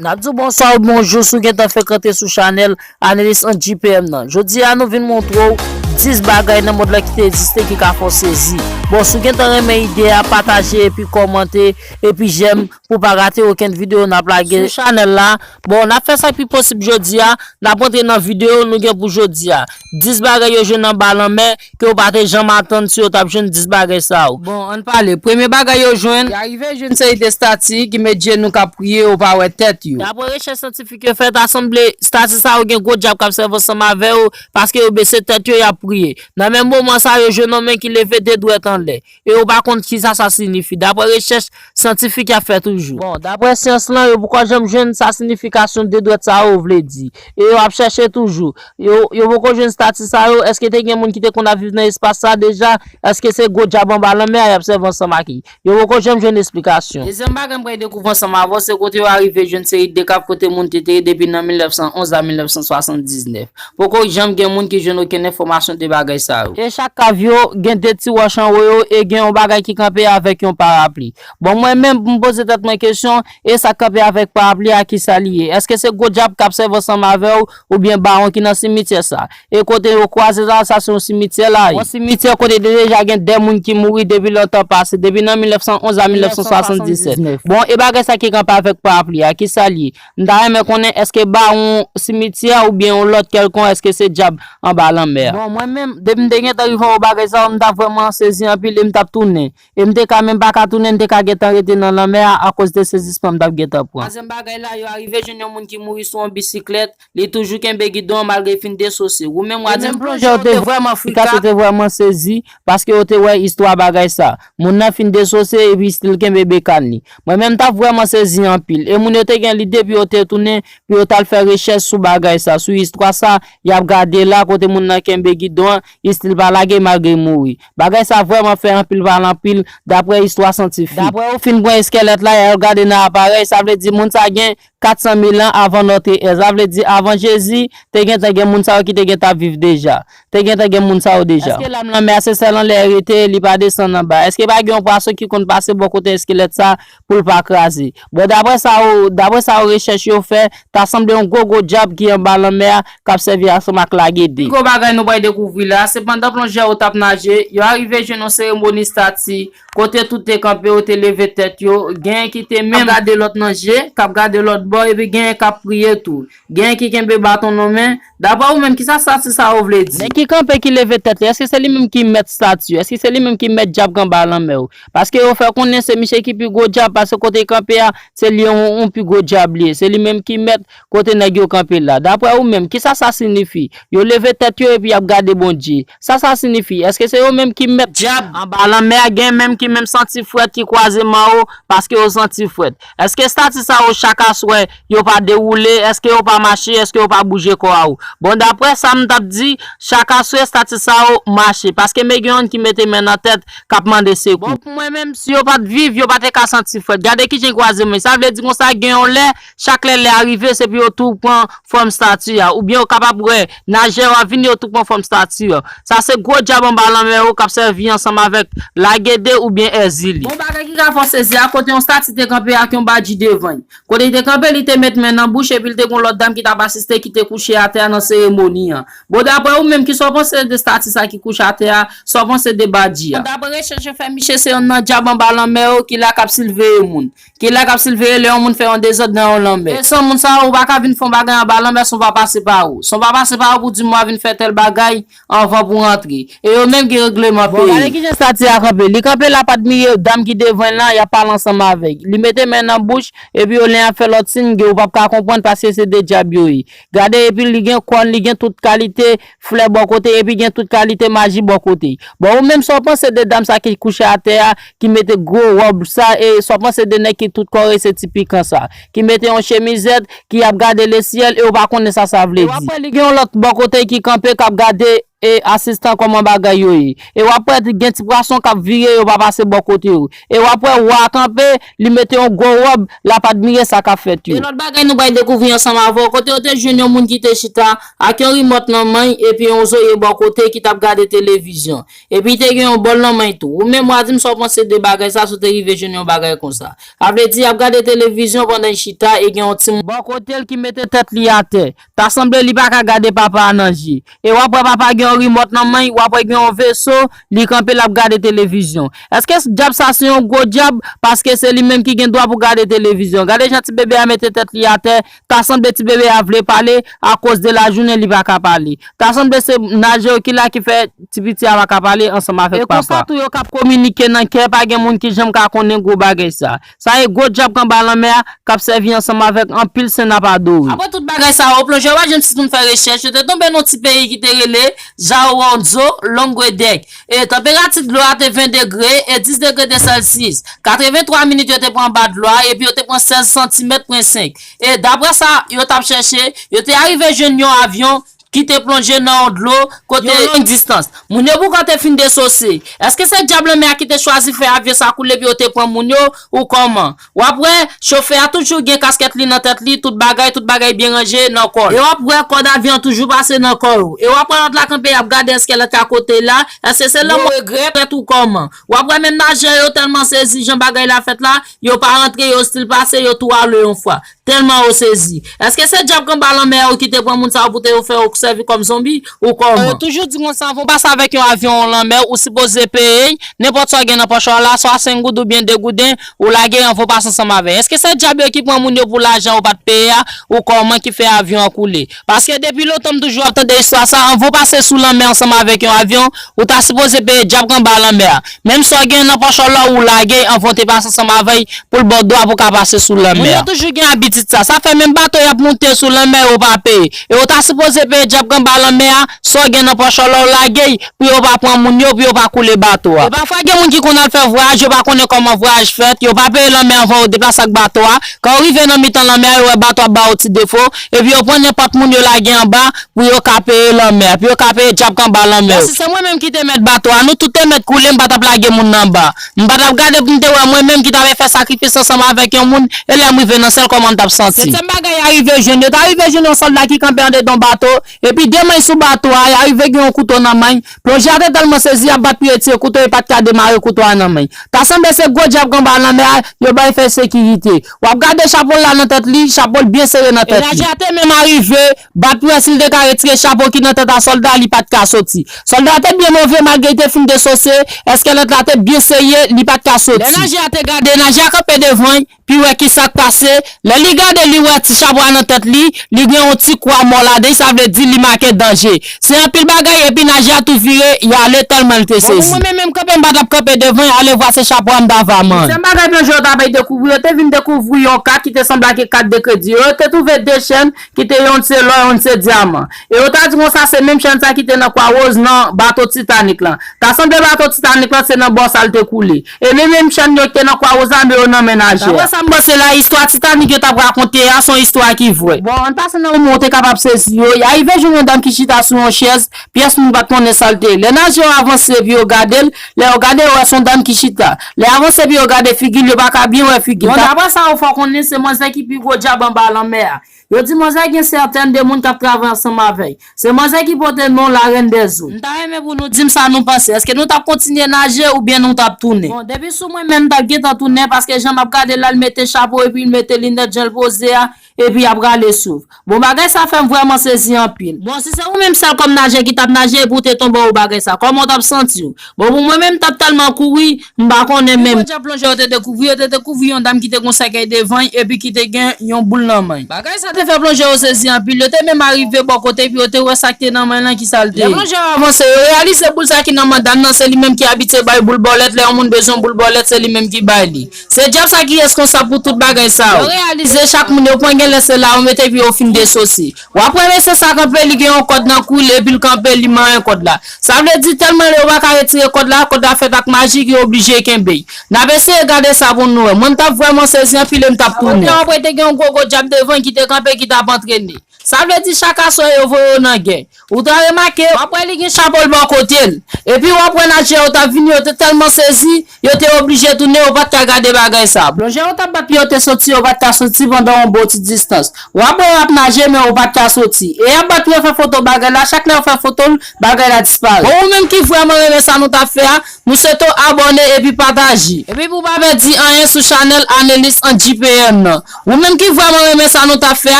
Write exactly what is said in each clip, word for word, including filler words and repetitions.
N ap di w bonswa ou bonjou si w gentan fèk rantre sou chanèl Analyst and G P M nan. Jodi a nou vin montre w dis bagay nan mond lan ki te egziste ki ka fè w sezi. Bon, si w gentan renmen ide a, pataje epi kòmante epi jèm pou w pa rate okenn videyo n ap lage sou chanèl la. Bon, n ap fè sa ki pi posib jodi a, n ap rantre nan videyo nou gen pou jodi a. Dis bagay yo jwenn anba lanmè ke w pa te janm atann si yo t ap jwenn dis bagay sa yo. Bon, ann pale. Premye bagay yo jwenn, y arive jwenn seri de estati ki met jenou k ap priye, yo pa wè tèt yo. Dapre rechèch syantifik yo fè, ta sanble estati sa yo gen gwo dyab k ap sèvi ansanm avè yo, paske yo bese tèt yo, y ap priye. Nan menm moman sa, yo jwenn yon men ki leve de dwèt anlè. E yo pa konn kisa sa siyifi, dapre rechèch syantifik y ap fè toujou. Bon, dapre syans lan, yo poko janm jwenn sa siyifikasyon de dwèt sa yo vle di. E yo ap chèche toujou. Yo, yo poko jwenn estati sa yo. Èske te gen moun ki te konn ap viv nan espas sa deja? Èske se gwo dyab anba lanmè a y ap sèvi ansanm ak li? Yo poko janm jwenn esplikasyon. Dezyèm bagay m pral dekouvri ansanm avè w, se kote yo arive jwenn seri de kav kote moun te teye depi nan mil nèf san onz a mil nèf san swasanndiznèf. Poko janm gen moun ki jwenn okenn enfòmasyon de bagay sa yo. E chak kav yo gen de ti wòch anwo yo e gen yon bagay ki kanpe avèk yon parapli. Bon, mwen menm, m poze tèt mwen kesyon, e sa k kanpe avèk parapli a, kisa li ye? Èske se gwo dyab k ap sèvi ansanm avè w, oubyen bawon ki nan simityè sa? E kote yo kwaze la, sa se yon simityè la ye. Yon simityè kote te deja gen de moun ki mouri depi lontan pase, depi nan mil nèf san onz a mil nèf san swasanndiznèf. Bon, e bagay sa ki kanpe avèk parapli a, kisa li ye? M ta renmen konnen èske bawon simityè oubyen yon lòt kèlkonk, èske se dyab anba lanmè a? Bon, mwen menm, depi m te gentan rive wè bagay sa yo, m t ap vrèman sezi anpil e m t ap tounen. E m te ka menm pa ka tounen, m te ka gentan rete nan lanmè a akoz de sezisman m t ap gentan pran. Twazyèm bagay la, yo arive jwenn yon moun ki mouri sou yon bisiklèt, li toujou kenbe gidon an malgre l fin desose. Ou menm w a di m plonjè yo te vrèman frika, yo te vrèman sezi, paske yo te wè istwa bagay sa. Moun nan fin desose epi still kenbe bekàn li. Mwen menm m t ap vrèman sezi anpil. E moun yo te gen lide pou yo te tounen, pou yo t al fè rechèch sou bagay sa, sou istwa sa, y ap gade la kote moun nan kenbe gidon an, still pa lage malgre l mouri. Bagay sa vrèman fè anpil pale anpil, dapre istwa syantifik. Dapre yo fin pran eskèlèt la, y al gade nan aparèy, sa vle di moun sa gen kat san mil an avan notre ère. Sa vle di avan Jezi, te gentan gen moun sa yo ki te gentan ap viv deja. Te gentan gen moun sa yo deja. Èske lam lanmè a se sèl anlè l rete, li pa desann anba? Èske pa gen yon pwason ki konn pase bò kote eskèlèt sa pou l pa kraze? Bon, dapre sa yo, dapre sa yo rechèch yo fè, ta sanble yon gwo gwo dyab ki anba lanmè a k ap sèvi ansanm ak lagede. Pi gwo bagay nou pral dekouvri la, se pandan plonjè yo t ap naje, yo arive jwenn yon seremoni estati kote tout te kanpe, yo te leve tèt yo, genyen ki te menm ap gade lòt nan je, k ap gade lòt bò, epi genyen k ap priye tou. Genyen ki kenbe baton nan men. Dapre ou menm, kisa estati sa yo vle di? Nèg ki kanpe, ki leve tèt li, èske se li menm ki mèt estati? Èske se li menm ki mèt dyab k anba lanmè yo? Paske yo fè konnen se misye ki pi gwo dyab, paske kote l kanpe a, se li yon, yon pi gwo dyab li ye. Se li menm ki mèt kote nèg yo kanpe la. Dapre ou menm, kisa sa siyifi? Yo leve tèt yo epi y ap gade Bondye. Sa sa siyifi? Èske se yo menm ki mèt dyab anba lanmè a? Gen menm ki menm santi frèt, ki kwaze men yo paske yo santi frèt. Èske estati sa yo chak aswè yo pa dewoule? Èske yo pa mache? Èske yo pa bouje kò a yo? Bon, dapre sa m t ap di, chak aswè estati sa yo mache, paske men gen youn ki mete men nan tèt k ap mande sekou. Bon, pou mwen menm, si yo pa t viv, yo pa te ka santi frèt. Gade kijan l kwaze men. Sa vle di konsa gen yon lè, chak lè lè a rive, se pou yo tou pran fòm estati a. Oubyen ou kapab wè najè yo ap vini, yo tou pran fòm estati a. Sa se gwo dyab anba lanmè yo k ap sèvi ansanm avèk lagede oubyen èzili. Bon, bagay ki ka fè w sezi a, kote yon estati te kanpe ak yon badji devan l. Kote li te kanpe, li te met men nan bouch epi l te gen yon lòt dam ki t ap asiste ki te kouche atè a nan seremoni an. Bon, dapre ou menm, kisa w panse de estati sa ki kouche atè a? Sa w panse de badji a? Bon, dapre rechèch yo fè, misye se yonn nan dyab anba lanmè yo ki la k ap siveye moun. Ki la k ap siveye lè yon moun fè yon dezòd nan yon lanmè. E san moun sa yo, ou pa ka vin fè yon bagay anba lanmè san w pa pase pa ou. San w pa pase pa ou pou di m w a vin fè tèl bagay anvan pou w rantre. E yo menm gen regleman peyi. Bon, gade kijan estati a kanpe. Li kanpe la, pa admire dam ki devan l lan, y ap pale ansanm avè l. Li mete men nan bouch, epi yo lè y ap fè lòt siy ke ou p ap ka konprann paske se de dyab yo ye. Gade, epi li gen kòn, li gen tout kalite flè bò kote, epi gen tout kalite maji bò kote. Bon, ou menm, sa w panse de dam sa ki kouche atè a, ki mete gwo wòb sa, e sa w panse de nèg ki tout kò yo se ti pikan sa, ki mete yon chemizèt, ki ap gade lesyèl, e ou pa konnen sa sa vle di. E w ap wè li gen yon lòt bò kote ki kanpe, k ap gade e asistan kòman bagay yo ye. E w ap wè gen ti pwason k ap vire, yo pa pase bò kote yo. E w ap wè wa a kanpe, li mete yon gwo wòb, l ap admire sa k ap fèt yo. E lòt bagay nou pral dekouvri ansanm avè w, kote yo te jwenn yon moun ki te chita ak yon rimòt nan men l epi yon zoye bò kote ki t ap gade televizyon. Epi te gen yon bòl nan men l tou. Ou menm w a di m sa w panse de bagay sa si w te rive jwenn yon bagay konsa. Sa vle di y ap gade televizyon pandan l chita e gen yon timoun bò kote l ki mete tèt li atè. Ta sanble li pa ka gade papa a nan je. E w ap wè papa gen yon rimòt nan men l, w ap wè gen yon veso, li kanpe l ap gade televizyon. Èske dyab sa se yon gwo dyab? Paske se li menm ki gen dwa pou gade televizyon. Gade jan ti bebe a mete tèt li atè, ta sanble ti bebe a vle pale, akoz de lajounen li pa ka pale. Ta sanble se naje yo ki la ki fè ti piti a pa ka pale ansanm avèk papa. E konsa tou yo k ap kominike nan kè, pa gen moun ki janm ka konnen gwo bagay sa. Sa e gwo dyab k anba lanmè a k ap sèvi ansanm avèk anpil sen n ap adore. Apre tout bagay sa yo, plonjè yo pa janm sispann fè rechèch, yo te tonbe nan yon ti peyi ki te rele Jaoronzo, Longwedèk. E tanperati dlo a te ven degre e dis degre de sèlsiyis. Katrevenntwa minit yo te pran anba dlo a epi yo te pran sèz santimèt pwen senk. E daprè sa yo t ap chèche, yo te arive jwenn yon avyon ki te plonje nan yon dlo kote yon long distans. Moun yo poukò te fin desose. Èske se dyab lanmè a ki te chwazi fè avyon sa koule epi yo te pran moun yo, ou kòman? W ap wè, chofè a toujou gen kaskèt li nan tèt li, tout bagay, tout bagay byen ranje nan kò l. E w ap wè kòd avyon an toujou pase nan kò yo. E w ap wè lòt la kanpe, y ap gade èske lòt la kote la, èske se lanmò regrèt ou kòman? W ap wè menm najè yo tèlman sezi jan bagay la fèt la, yo pa rantre, yo still pase, yo tou ale yon fwa. Tèlman yo sezi. Èske se dyab k anba lanmè yo ki te pran moun sa yo pou te yo fè yo sèvi kòm zonbi ou kòman? Yo toujou di konsa, anvan w pase avèk yon avyon ou lanmè, ou sipoze peye nenpòt sa w gen nan pòch ou la, swa senk goud oubyen de gouden, ou lage anvan w pase ansanm avè l. Èske se dyab yo ki pran moun yo pou lajan yo pa t peye a, ou kòman ki fè avyon an koule? Paske depi lontan m toujou ap tande istwa sa, anvan w pase sou lanmè ansanm avèk yon avyon, ou ta sipoze peye dyab k anba lanmè a. Menm sa w gen nan pòch ou la, ou lage anvan w te pase ansanm avè l pou l ba w dwa pou w ka pase sou lanmè a. Moun yo toujou gen abitid sa. Sa fè menm bato y ap moute sou lanmè yo pa peye. E ou ta sipoze peye dyab k anba lanmè a, sa w gen nan pòch ou la, ou lage l pou yo pa pran moun yo, pou yo pa koule bato a. E pafwa gen moun ki konn al fè vwayaj, yo pa konnen kòman vwayaj fèt, yo pa peye lanmè anvan yo deplase ak bato a. Kan yo rive nan mitan lanmè a, yo wè bato a ap ba yo ti defo, epi yo pran nenpòt moun yo lage anba, pou yo ka peye lanmè a, pou yo ka peye dyab k anba lanmè yo. Bon, si se mwen menm ki te mèt bato a, nou tout te mèt koule, m pa t ap lage moun nan anba. M pa t ap gade pou m te wè mwen menm ki t ap fè sakrifis ansanm avèk yon moun, e lè m rive nan syèl kòman m t ap santi. Setyèm bagay, y arive jwenn, yo t arive jwenn yon sòlda ki kanpe andedan yon bato, epi de men l sou bato a, y arive gen yon kouto nan men l. Plonjè a te tèlman sezi, y ap bat pou yo retire kouto, li pa t ka demare kouto a nan men l. Ta sanble se gwo dyab k anba lanmè a, yo bay fè sekirite. W ap gade chapo l la nan tèt li, chapo l byen sere nan tèt li. E najè a te menm arive, bat pou wè si l te ka retire chapo ki nan tèt a sòlda a, li pa t ka soti. Sòlda a te byen move, malgre li te fin desose, èske lòt la te byen serye, li pa t ka soti. Lè najè a te gade, najè a kanpe devan l, pou l wè ki sa k pase. Lè li gade, li wè ti chapo a nan tèt li, li gen yon ti kwa mò ladan l, sa vle di li make danje. Se anpil bagay, epi najè a tou vire, y ale tèlman l te sezi. Bon, pou mwen menm, menm kanpe, m pa t ap kanpe devan l, alevwa se chapo a m ta va manyen. Setyèm bagay plonjè yo ta bay dekouvri, yo te vin dekouvri yon kat ki te sanble ak kat de kredi yo. Yo te twouve de chèn ki te yonn se lò, yonn se dyaman. E yo ta di konsa se menm chèn sa ki te nan Kwa Woz nan bato Titanik lan. Ta sanble bato Titanik lan se nan bò sa l te koule. E menm menm chèn yo ki te nan Kwa Woz la, men yo nan men najè a. Daprè sa m panse la, istwa Titanik yo t ap rakonte a, se yon istwa ki vrè. Bon, ann pase nan moman w te kapab sezi yo. Y arive jwenn yon dam ki chita sou yon chèz, pyès moun pa t konnen sa l te ye. Lè najè yo avanse epi yo gade l, lè yo gade, yo wè se yon dam ki chita. Lè yo avanse epi yo gade figi l, yo pa ka byen wè figi l. Bon, daprè sa yo fè w konnen, se manzè ki pi gwo dyab anba lanmè a. Yo di manzè gen sètèn de moun k ap travay ansanm avè l. Se manzè ki pote non la Reine des Eaux. M ta renmen pou nou di m sa nou panse. Èske nou t ap kontinye naje oubyen nou t ap tounen? Bon, depi sou mwen menm, m t ap gentan tounen paske jan m ap gade l la, l mete chapo epi l mete linèt jan l poze a, epi y ap rale souf. Bon, bagay sa fè m vrèman sezi anpil. Bon, si se ou menm sèl kòm najè ki t ap naje epi w te tonbe anwo bagay sa, kòman w t ap santi w? Bon, pou mwen menm, m t ap tèlman kouri, m pa konnen menm. Pi gwo dyab plonjè yo te dekouvri, yo te dekouvri yon dam ki te gen yon sèkèy devan l epi ki te gen yon boul nan men l. Bagay sa te fè plonjè yo sezi anpil. Yo te menm arive bò kote epi yo te wè sa k te nan men l lan, ki sa l te ye. Lè plonjè yo avanse, yo reyalize boul sa ki nan men dam nan, se li menm ki abitye bay boul bòlèt. Lè yon moun bezwen yon boul bòlèt, se li menm ki bay li. Se dyab sa ki reskonsab. responsab pou tout bagay sa yo. Yo reyalize chak moun yo pran gen lè se la yo mete epi yo fin desosi. W ap wè mesye sa kanpe, li gen yon kòd nan kou li epi l kanpe, li manyen kòd la. Sa vle di tèlman yo pa ka retire kòd la, kòd la fèt ak maji ki oblije kenbe. N ap eseye gade sa pou nou wè. Mwen m t ap vrèman sezi anpil e m t ap tounen. Kote w ap wè te gen yon gwo gwo dyab devan ki te kanpe ki t ap antrene. Sa vle di chak aswè yo voye yo nan gè. Ou ta remake, w ap wè li gen chapo l bò kote l. Epi w ap wè naje yo t ap vini, yo te tèlman sezi, yo te oblije tounen, yo pa t ka gade bagay sa. Plonjè yo t ap bat pou yo te soti, yo pa t ka soti pandan yon bon ti distans. W ap wè y ap naje, men yo pa t ka soti. E y ap bat pou yo fè foto bagay la, chak lè yo fè foto l, bagay la disparèt. Bon, ou menm ki vrèman renmen sa nou t ap fè a, nou swete w abòne epi pataje. Epi pou w pa pèdi anyen sou chanèl Analyst and G P M nan. Ou menm ki vrèman renmen sa nou t ap fè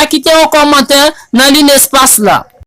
a, kite yon kòmantè nan liy espas la.